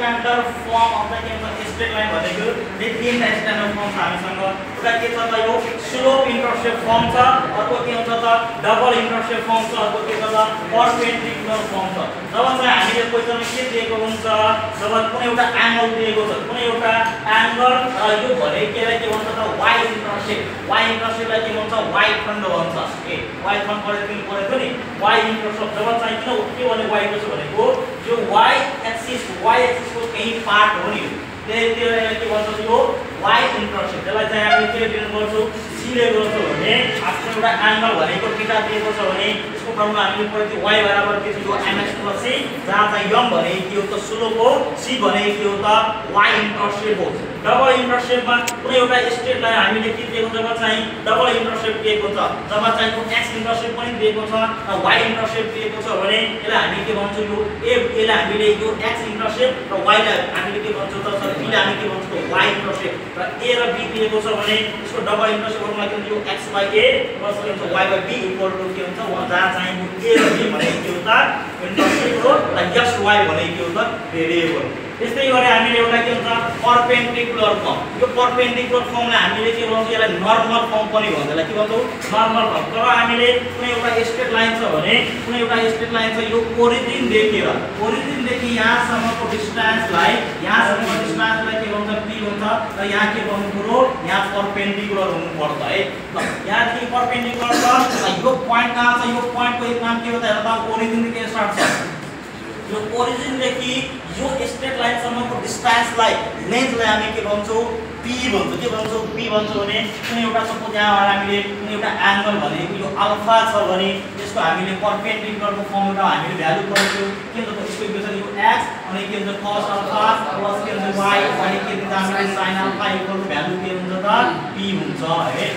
standard form of the के भन्छ straight line भनेको यो तीनटा स्ट्यान्डर्ड फर्म छ हामीसँग एउटा के छ त यो स्लोप इन्टरसेप्ट फर्म छ अर्को के हुन्छ त डबल इन्टरसेप्ट फर्म छ अर्को के छ त परपेन्डिकुलर फर्म छ जब चाहिँ हामीले क्वेशनमा के दिएको हुन्छ जब कुनै एउटा एंगल दिएको छ कुनै एउटा एंगल यो भने केलाई के भन्छ त y इन्टरसेप्टलाई के भन्छ y खण्ड भन्छ ए y खण्ड परेको नि y इन्टरसेप्ट जब चाहिँ किन के भने y इन्टरसेप्ट भनेको जो y एक्सिस को केही पार्ट हो नि त्यसलाई के भन्छ यो y इन्टरसेप्ट त्यसलाई चाहिँ हामीले के दिनु पर्छ c ले गर्छौं भने आफ्नो एउटा एंगल भनेको थीटा दिएको छ भने यसको क्रममा हामीले पढ्यो y बराबर के छ यो mx + c जहाँ चाहिँ m भने के हो त स्लोप हो c भने के हो त y इन्टरसेप्ट हो डबल इन्टरसेप्टमा कुनै एउटा स्ट्रेट लाइन हामीले के दिएको जब चाहिँ डबल इन्टरसेप्ट दिएको छ जब चाहिँ यो x इन्टरसेप्ट पनि दिएको छ र y इन्टरसेप्ट दिएको छ भने यसलाई हामी के भन्छौँ यो यसलाई हामीले यो x इन्टरसेप्ट र y लाई हामीले के भन्छौँ त सरी b लाई हामी के भन्छौँ y इन्टरसेप्ट र a र b दिएको छ भने यसको डबल इन्टरसेप्ट गर्नुलाई के हुन्छ यो x/a प्लस के हुन्छ y/b इक्वल टु के हुन्छ जहाँ चाहिँ a र b भने के हो त इन्टरसेप्ट हो र xy भने के हो त भेरिएबल त्यस्तै गरे हामीले एउटा के हुन्छ परपेन्डिकुलर फर्म यो परपेन्डिकुलर फर्मलाई हामीले के भन्छौँ यसलाई नर्मल फर्म पनि भन्छ यसलाई के भन्छौँ नर्मल फर्म तर हामीले कुनै एउटा स्ट्रेट लाइन छ भने कुनै एउटा स्ट्रेट लाइन छ यो ओरिजिन देखि यहाँसम्मको डिस्टेन्सलाई के भन्छ p हुन्छ र यहाँ के भन्नु पर्यो यहाँ परपेन्डिकुलर हुनु पर्छ है ल यहाँ देखि परपेन्डिकुलर छ यो प्वाइन्ट कहाँ छ यो प्वाइन्टको एक नाम के हो त हेर्दा ओरिजिन देखि स्टार्ट छ यो ओरिजिन देखि यो स्ट्रेट लाइन सम्मको डिस्टेन्सलाई लेन्थलाई हामी के भन्छौँ p भन्छौँ के भन्छौँ p भन्छौँ भने कुनै एउटा सपोज यहाँ हामीले कुनै एउटा एंगल भनेको यो अल्फा छ भने त्यसको हामीले परपेन्डिकुलरको फर्मुला हामीले भ्यालु पाउँछौँ के हुन्छ त्यसको इक्वेसन यो x अनि के हुन्छ cos अल्फा प्लस के हुन्छ y अनि के हुन्छ हामीले sin alpha equal to value के हुन्छ त p हुन्छ है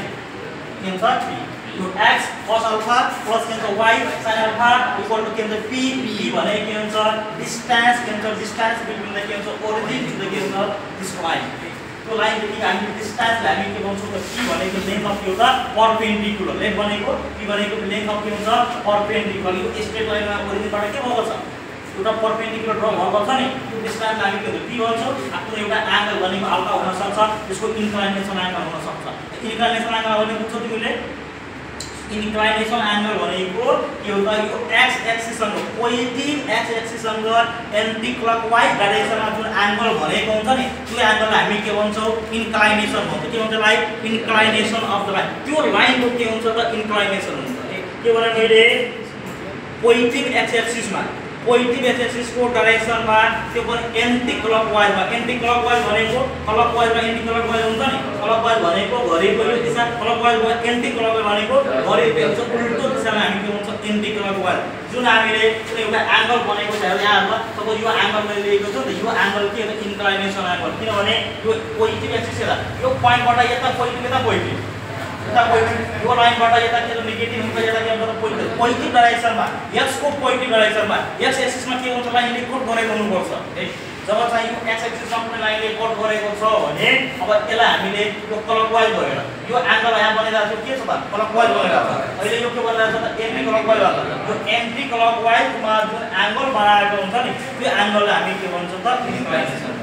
के हुन्छ p यो x cos अल्फा प्लस के हुन्छ y sin alpha equal to के हुन्छ p भने के हुन्छ डिस्टेन्स के हुन्छ डिस्टेन्स बिट्विन द के हुन्छ ओरिजिन टु द के हुन्छ दिस लाइन त्यो लाइन देखि हामी डिस्टेन्स हामी के भन्छौँ त p भनेको लेन्थ अफ के हो त परपेन्डिकुलर लेन्थ भनेको p भनेको लेन्थ अफ के हुन्छ परपेन्डिकुलर यो स्ट्रेट लाइनमा ओरिजिनबाट के भएको छ एउटा परपेन्डिकुलर ड्र भएको छ नि त्यो डिस्टेन्स हामी के भन्छ p भन्छौँ आफ्नो एउटा एंगल भनेको अल्फा हुन सक्छ त्यसको इन्क्लाइनेसन एंगल हुन सक्छ इन्क्लाइनेसन एंगल भने बुझ्छौ तिमीले इन्क्लाइनेसन एंगल भनेको के हो त यो x एक्सिस सँग पोजिटिभ x एक्सिस सँग एन्टी क्लकवाइज डाइरेक्सनमा जुन एंगल भनेको हुन्छ नि त्यो एंगललाई हामी के भन्छौँ इन्क्लाइनेसन भन्छौँ के भन्छ like inclination of the line त्यो लाइनको के हुन्छ त इन्क्लाइनेसन हुन्छ के भने मैले पोजिटिभ x एक्सिसमा पोजिटिभ x एक्सिसको डाइरेक्सनमा त्यो पनि एन्टी क्लकवाइजमा एन्टी क्लकवाइज भनेको क्लकवाइज र एन्टी क्लकवाइज हुन्छ नि क्लकवाइज भनेको घडीको यो दिशा क्लकवाइज वा एन्टी क्लकवाइज भनेको घडीको हुन्छ उल्टो दिशामा हामी के भन्छ एन्टी क्लकवाइज जुन हामीले कुनै एउटा एंगल बनेको छ यहाँ हेर्दा सपोज यो एंगल मैले लिएको छु नि यो एंगल के हो इन्क्लाइनेसन एंगल किनभने यो पोजिटिभ एक्सिस हेर्दा यो प्वाइन्टबाट यता पोजिटिभ यता पोजिटिभ यो लाइनबाट यता के नेगेटिभ हुन्छ यता के हुन्छ पोजिटिभ डाइरेक्सनमा x को पोजिटिभ डाइरेक्सनमा x एक्सिसमा के हुन्छ लाइनले कट गरेको हुनुपर्छ है जब चाहिँ यो x एक्सिसमा कुनै लाइनले कट गरेको छ भने अब यसलाई हामीले यो क्लकवाइज भएर यो एंगल यहाँ बनिरहेको छ के छ त क्लकवाइज बनिरहेको छ अहिले यो के बनिरहेको छ त एन्टी क्लकवाइज यो एन्टी क्लकवाइजमा जुन एंगल बनाएको हुन्छ नि त्यो एंगललाई हामी के भन्छौँ त इन्क्लाइनेसन